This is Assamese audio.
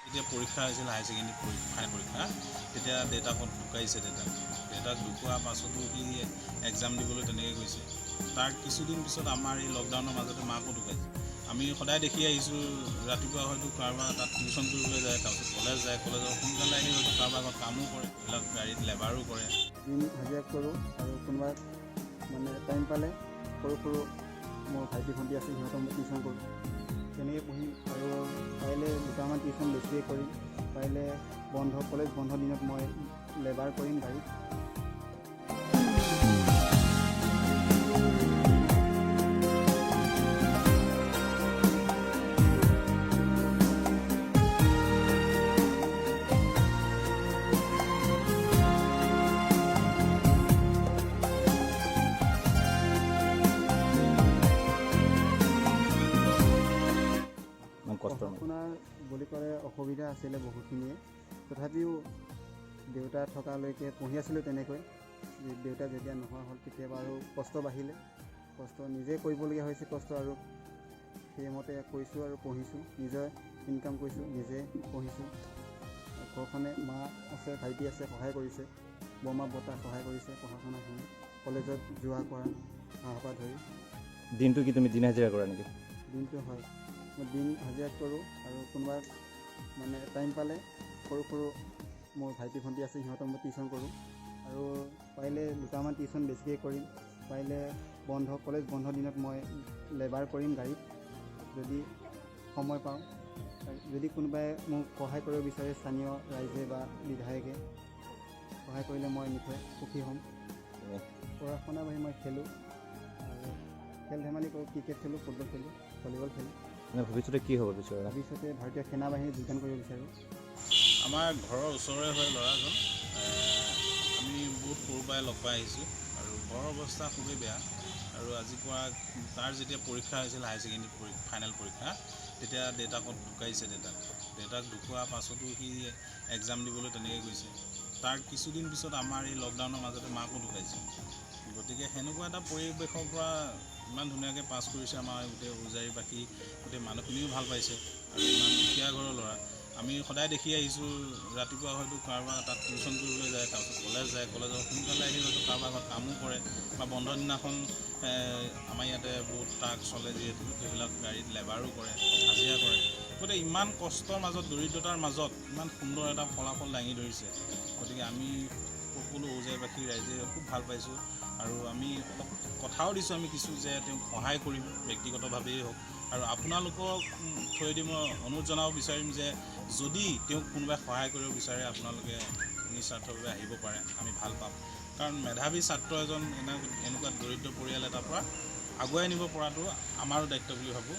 যেতিয়া পৰীক্ষা হৈছিল, হায়াৰ ছেকেণ্ডেৰী ফাইনেল পৰীক্ষা, তেতিয়া দেউতাকত ঢুকাইছে। দেউতাক ঢুকোৱাৰ পাছতো সি এক্সাম দিবলৈ তেনেকৈ গৈছে। তাৰ কিছুদিন পিছত আমাৰ এই লকডাউনৰ মাজতে মাকো ঢুকাইছে। আমি সদায় দেখি আহিছোঁ, ৰাতিপুৱা হয়তো কাৰোবাৰ তাত টিউশ্যন কৰিবলৈ যায়, তাৰপিছত কলেজ যায়, কলেজৰ সোনকালে আহি হয়তো কাৰোবাৰ ঘৰত কামো কৰে, এইবিলাক গাড়ীত লেবাৰো কৰে। দিন হাজিৰা কৰোঁ আৰু কোনোবা মানে টাইম পালে সৰু সৰু মোৰ ভাইটি ভণ্টি আছে, সিহঁতক মই টিউশ্যন কৰোঁ। তেনেকৈ পঢ়িম আৰু পাৰিলে দুটামান টিউশ্যন বেছিকৈ কৰিম। পাৰিলে বন্ধ, কলেজ বন্ধ দিনত মই লেবাৰ কৰিম গাড়ীত। ইমান কষ্টৰ পঢ়া মাজত। শুনাৰ বুলি ক'লে অসুবিধা আছিলে বহুখিনিয়ে, তথাপিও দেউতা থকালৈকে পঢ়ি আছিলোঁ তেনেকৈ। দেউতা যেতিয়া নোহোৱা হ'ল, কেতিয়াবা আৰু কষ্ট বাঢ়িলে। কষ্ট নিজে কৰিবলগীয়া হৈছে কষ্ট, আৰু সেইমতে কৰিছোঁ আৰু পঢ়িছোঁ, নিজে ইনকাম কৰিছোঁ, নিজে পঢ়িছোঁ। ঘৰখনে, মা আছে, ভাইটি আছে, সহায় কৰিছে। বৰমা, বৰ্তা সহায় কৰিছে পঢ়া শুনাখিনি, কলেজত যোৱা কৰা অহাৰ পৰা ধৰি। দিনটো কি তুমি দিন হাজিৰা কৰা নেকি? দিনটো হয়, মই দিন হাজিৰা কৰোঁ আৰু কোনোবা মানে টাইম পালে সৰু সৰু মোৰ ভাইটি ভণ্টি আছে, সিহঁতক মই টিউশ্যন কৰোঁ। আৰু পাৰিলে দুটামান টিউশ্যন বেছিকৈ কৰিম। পাৰিলে বন্ধ, কলেজ বন্ধ দিনত মই লেবাৰ কৰিম গাড়ীত, যদি সময় পাওঁ। যদি কোনোবাই মোক সহায় কৰিব বিচাৰে, স্থানীয় ৰাইজে বা বিধায়কে সহায় কৰিলে মই নিশ্চয় সুখী হ'ম। তুমি পঢ়া শুনাৰ বাহিৰে মই খেলোঁ আৰু খেল ধেমালি কৰোঁ। ক্ৰিকেট খেলোঁ, ফুটবল খেলোঁ, ভলীবল খেলোঁ। মানে ভৱিষ্যতে কি হ'ব বিচৰা? ভৱিষ্যতে ভাৰতীয় সেনা বাহিনীত যোগদান কৰিব বিচাৰোঁ। আমাৰ ঘৰৰ ওচৰৰে হয় ল'ৰাজন। আমি বহুত সৰুৰ পৰাই লগ পাই আহিছোঁ আৰু ঘৰৰ অৱস্থা খুবেই বেয়া। আৰু আজিৰ পৰা তাৰ যেতিয়া পৰীক্ষা হৈছিল, হায়াৰ ছেকেণ্ডেৰী ফাইনেল পৰীক্ষা, তেতিয়া দেউতাকত ঢুকাইছে। দেউতাক ঢুকোৱাৰ পাছতো সি এক্সাম দিবলৈ তেনেকৈ গৈছে। তাৰ কিছুদিন পিছত আমাৰ এই লকডাউনৰ মাজতে মাকো ঢুকাইছে। গতিকে সেনেকুৱা এটা পৰিৱেশৰ পৰা ইমান ধুনীয়াকৈ পাছ কৰিছে। আমাৰ গোটেই ঔজাৰীবাসী, গোটেই মানুহখিনিও ভাল পাইছে। আৰু ইমান দুখীয়া ঘৰৰ ল'ৰা, আমি সদায় দেখি আহিছোঁ, ৰাতিপুৱা হয়তো কাৰোবাৰ তাত টিউশ্যন কৰিবলৈ যায়, তাৰপিছত কলেজ যায়, কলেজৰ সোনকালে আহি হয়তো কাৰোবাৰ ঘৰত কামো কৰে বা বন্ধ দিনাখন আমাৰ ইয়াতে বহুত ট্ৰাক চলে যিহেতু, সেইবিলাক গাড়ীত লেবাৰো কৰে, হাজিৰা কৰে। গতিকে ইমান কষ্টৰ মাজত, দৰিদ্ৰতাৰ মাজত ইমান সুন্দৰ এটা ফলাফল দাঙি ধৰিছে। গতিকে আমি সকলো ঔজাইবাসী ৰাইজে খুব ভাল পাইছোঁ আৰু আমি অলপ কথাও দিছোঁ আমি কিছু যে তেওঁক সহায় কৰিম, ব্যক্তিগতভাৱেই হওক। আৰু আপোনালোকক থ্ৰুৱেদি মই অনুৰোধ জনাব বিচাৰিম যে যদি তেওঁক কোনোবাই সহায় কৰিব বিচাৰে, আপোনালোকে নিস্বাৰ্থভাৱে আহিব পাৰে, আমি ভাল পাম। কাৰণ মেধাৱী ছাত্ৰ এজন এনেকুৱা দৰিদ্ৰ পৰিয়াল এটাৰ পৰা আগুৱাই নিব পৰাটো আমাৰো দায়িত্ব বুলি ভাবোঁ।